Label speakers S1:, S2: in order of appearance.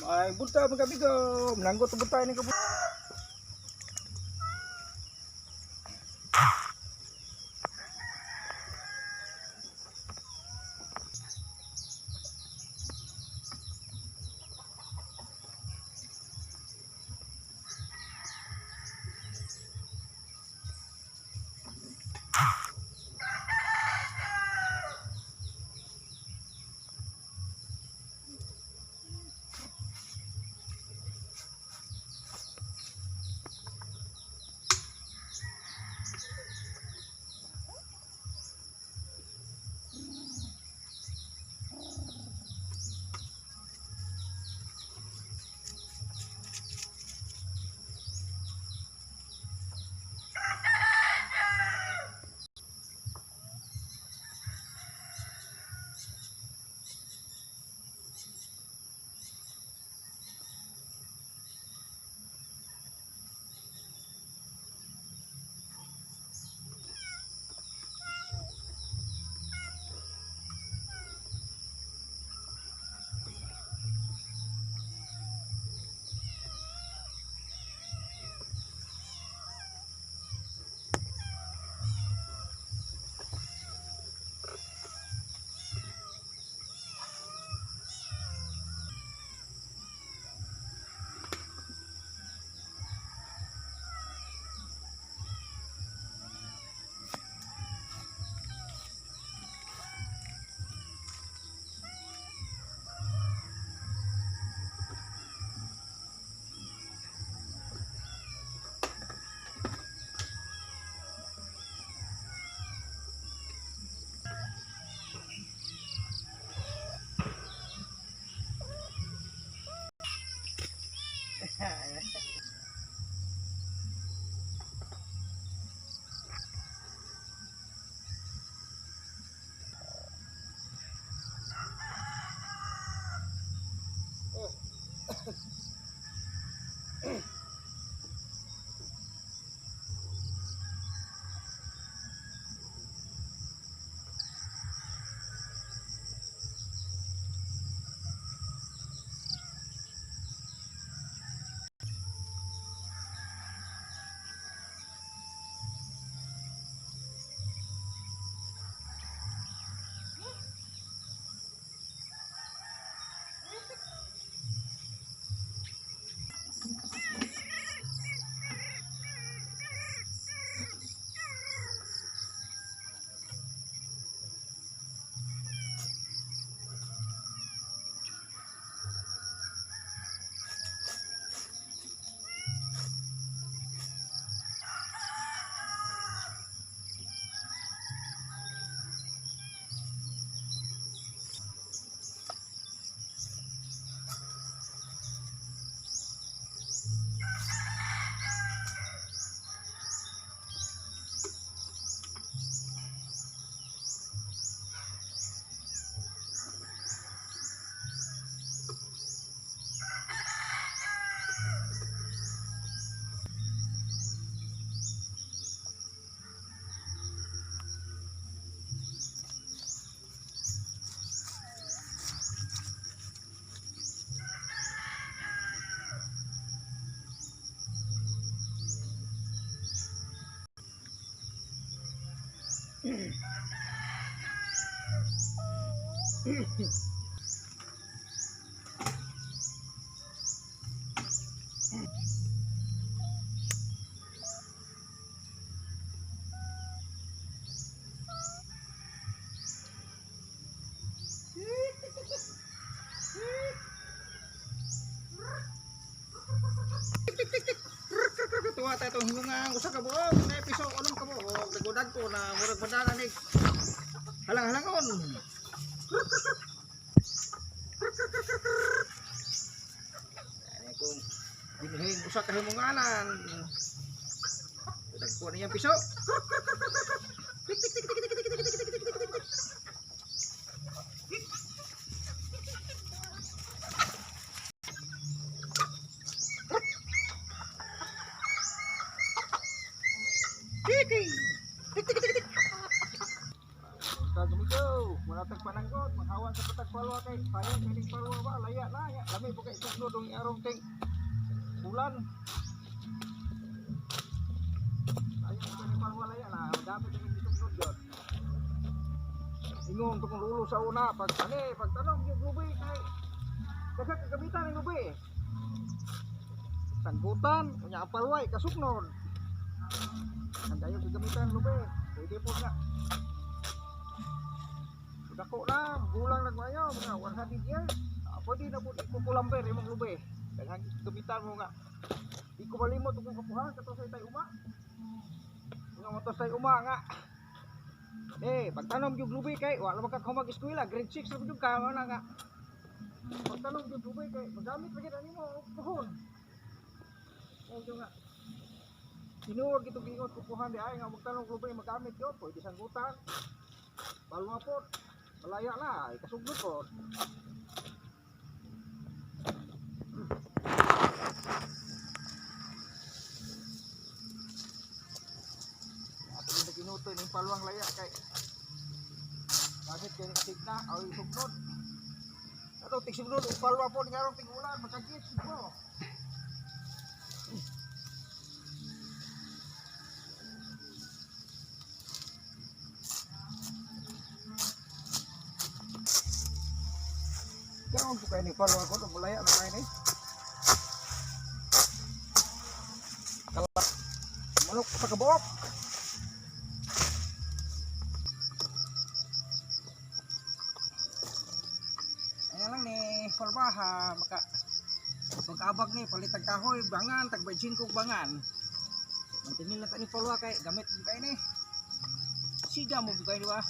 S1: Ay, buntag, mga amigo. Mananggot buntag ni kabut. Tuwa tayo itong hinungang usa ka buok na episode ulong ka buok nagudag ko na murag badana ni halang-halangon. Ani kung dinhing usa ka himunganan. Dagko na niyang piso. Tik tik tik tik tik tik tik tik tik tik tik tik. Tik tik tik tik tik. Matag amigo, wala tag pananggot, maghawan sa patag palwa kay sayang kining palwa ba laya na ya. Lami po kay sugnod ang arong ting ulan. Sayang kining palwa laya na, dami kining sugnod yun. Ingon to kung lulo sa una pag ani pagtanom yung lubi kay daghan kagamitan ng lubi. Sanggutan, unya ang palway kasugnon. Ang dayon gagamitan ng lubi. Pwede po nga. Dako na, gulang na kayo, mga 100 years. Ah, pwede na po ikukulamber imong lubi. Daghang gamitan mo nga. Di ko malimot kung kapuhan kato sa itay uma. Nga mo to sa uma nga. Eh, pagtanom yung lubi kay wala man ka kumag eskwela, grade 6 ra jud ka na nga. Pagtanom yung lubi kay magamit lagi na nimo og puhon. O nga. Tinuod gitong giingot kupuhan di ay nga magtanom lubi magamit yun, pwede sanggutan. Palwa po, malaya na, ay kasugnod po. Ato yung ginuto ning palwang laya kay gamit kay signa ay sugnod. Ato tig sugnod og palwa po ning arong tig-ulan makagit mo. Karon po kayo ni palwa ko, mulaya na kayo ni. Kala, manok sa kabuok. Ayan lang ni Palbaha, maka pag-abag ni palitag kahoy, bangan, tag 25 bangan. Mantinil na ta ni Palwa kay gamit mo kayo ni. Siga mo kayo di ba?